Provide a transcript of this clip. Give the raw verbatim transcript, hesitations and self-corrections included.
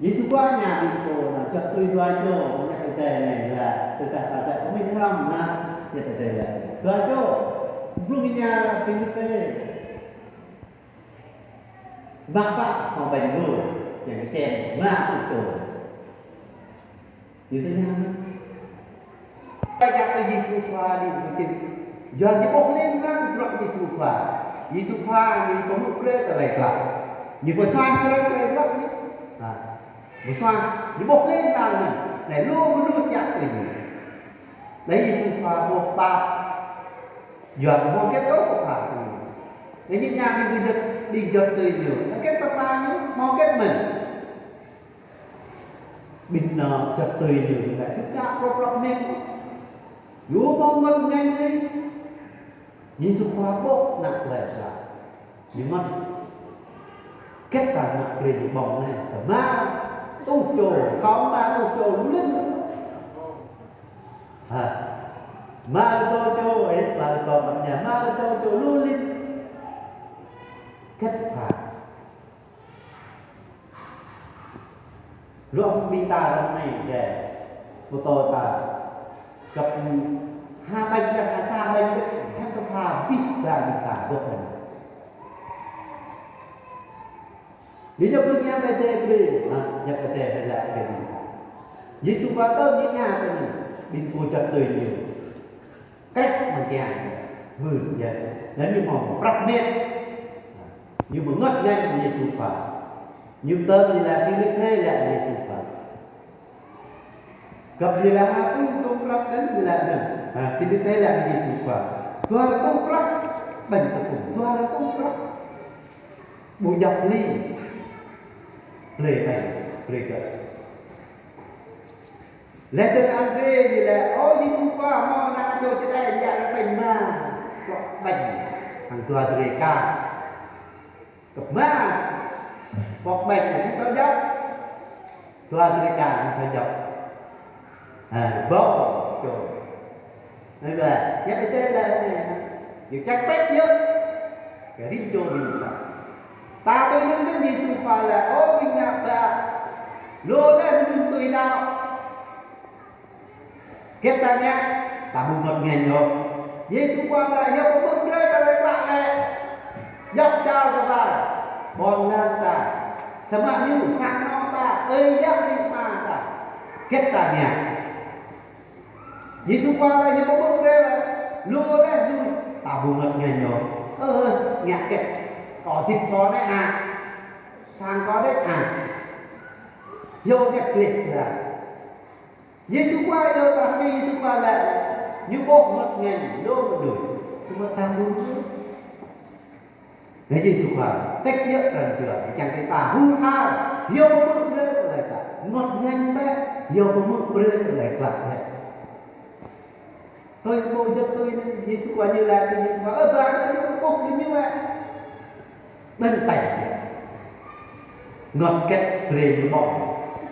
Yêsu Khua ñu ƀing pô anŭn juăt tui dua čô, ñu pơdjai anai laĭ, tơdah ta tơdah pơmĭn hrŏm anŭn, ñu pơdjai laĭ. Dua čô, blung ñu Philip. Mă pă hăng ƀañ lu, ñu kiăng mă pluh čô. Ñu tơña anai. Pơjăk kơ Yêsu Khua đi pơčin. Yua ñu ƀuh ling lang bruă Yêsu Khua. Yêsu Khua ñu pơhmư̆ brơi tơlơi klă. Ñu pơsuaih brơi tơlơi klă ñu. Ha. Pơsuaih, ñu ƀuh ling lang anŭn. Anai lu mơnuih djă̱ kơ ñu. Anai Yêsu Khua ƀuh pap. Yua hmâo hơget ôh pơpha kơ ñu. Anai ñu tơña ƀing gơyut, ƀing juăt tui ñu. Hơget pơpha ñu, hmâo hơget mơ̆n. Ƀing anŭn juăt tui ñu, ñu laĭ kơ kă prŏp prŏp mơ̆n. Ñu hmâo ngot ngañ lĕ. Yêsu Khua ƀuh anăp tơlơi sat. Ñu mơ̆n. Hơget ta mă brơi ñu ƀơ̆ng anai. Mă rơtuh čô, kâo mă rơtuh čô lu lin. Ha. Mă rơtuh čô, ơ, mă rơtuh mơ̆n ñu, mă rơtuh čô lu lin. Hơget pha. Lŏm ƀing ta rŏng anai dêh, pơtô ta, găp ha ƀañ dêh, ha sa ƀañ dêh, hăng pơpha abih bang ƀing ta dŏ anai. Ñu djă̱ pơña ƀơi dêh brơi, ha, djă̱ pơdjai ƀơi dêh brơi. Yêsu Khua tơm ñu tơña kơ ñu, ƀing pô juăt tui ñu. Krĕk mơ̆ng kiăng, mưn yơh. Anŭn ñu hmâo prăk mĕt. Ñu ƀu ngot ngañ Yêsu Khua. Ñu tơm ñu laĭ Philip hĕ laĭ Yêsu Khua. Găp ñu laĭ ha tŭ tŭ prăk anŭn ñu laĭ anŭn. Ha, Philip hĕ laĭ Yêsu Khua. Dua rơtuh prăk, ƀañ tơpŭng. Dua rơtuh prăk. Ƀu djŏp li. Blơi ƀañ, blơi gơ̆. Laih dơ̆ng Andrê ñu laĭ, ơ Yêsu Khua, hmâo ană čô čơđai djă rơpĕng mă pŏk ƀañ hăng dua drơi ka. Kơ̆p mă pŏk ƀañ anai thâo djŏp. Dua drơi ka anai thâo djŏp. Ha, ƀâo čô. Anai laĭ, ñu pơdjai laĭ anai, ñu čăk tĕk yơh. Kơ rĭm čô rĭm čô. Ta tui anŭn mơ̆n Yêsu Khua laĭ, ơ ƀing ană bă. Lu laih mơnuih tui đaŏ. Hơget ta ngă, ta ƀu ngot ngañ ôh. Yêsu Khua laĭ, yua pơhmư̆ brơi tơlơi klă lĕ. Djŏp čar kơ ta, ƀôn lan ta. Samơ̆ ñu sang anŏ ta, ơi yă amĭ ama ta. Hơget ta ngă. Yêsu Khua laĭ ñu pơmư̆ brơi laih, lu laih lu, ta ƀu ngot ngañ ôh. Ơ, ngă hơget. Kâo hơdip kâo anai ah. Sang kâo đôč ah. Yua hơget gleh laih. Yêsu Khua yua ta hăng Yêsu Khua laĭ, ñu ƀuh ngot ngañ lu mơnuih. Samơ̆ ta ƀu ngot. Anai Yêsu Khua, tĕk yơh pran jua, kiăng kơ ta hur har, yua pơhmư̆ brơi tơlơi klă, ngot ngañ bĕ, yua pơhmư̆ brơi tơlơi klă bĕ. Tui pô juăt tui anai, Yêsu Khua ñu laĭ kơ Yêsu Khua, ơ, ba kơ ñu kơkuh kơ ñu bĕ. Đơ̆ng taih. Ngot hơget brơi ñu ƀơ̆ng.